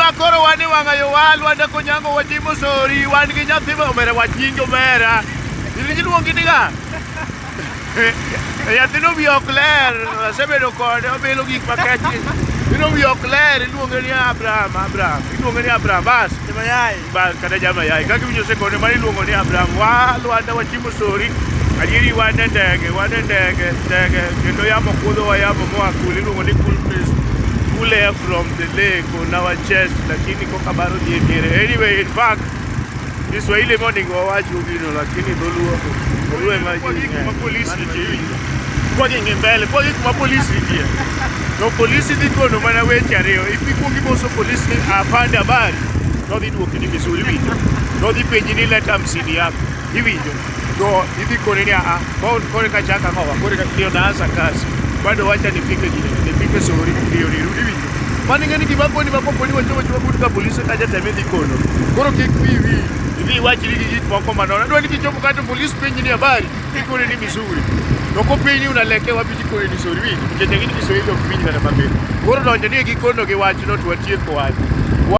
Jothurwa koro wan e wang'a yo wal, wan konyango watimo sori, wan gi nyathi ma omera wach nying omera. Iluongi ni ng'a? Nyathino wiye ok ler, asebedo kode, obilo gik makech. Nyathino wiye ok ler, iluonge ni Abraham, Abraham. Iluonge ni Abraham, bas. Mayai. Bas, kata jamayai. Kaka iwinjo osekone, mano iluongo ni Abraham. Wa Lwanda wachimo sori. Adieri wan e ndege, wan e ndege, ndege. Kendo yamo kudhowa yamo moa kul, iluongo ni cool breeze. Cool air from the lake on our chest, lakini koka baro dhi e diere. Anyway, in fact, Kiswahili ema onego wawach gino, lakini dholuo dholuo ema ji ng'eyo. Polisi nitie iwinjo. Kwa ging'i mbele, kwa gik ma polisi nitie. To polisi dhi kono mana weche ariyo. Ikwongo imoso polisi ni afande habari, to odhi dwoki ni vizuri iwinjo. To odhi penji ni leta hamsini yako iwinjo. To idhi kone ni a kore ka chaka ng'owa, kore ka ndio naanza kazi. Bado wacha nifike gine, nifike sori ndio nirudi iwinjo. Mano ing'e ni gima koni ma koponi wachopo achopa but ka polisi kacha teme dhi kono. Koro kik wiyi wiyi idhi iwachri gi gik moko manono. Adwa ni kichopo kata polis penji ni habari, ikone ni mizuri. To kopenji ni unaelekea wapi tikone ni sori winjo. Nikech ang'e ni Kiswahili ok winj kata matin. Koro donjo ni gi kono gi wachno to watieko wach.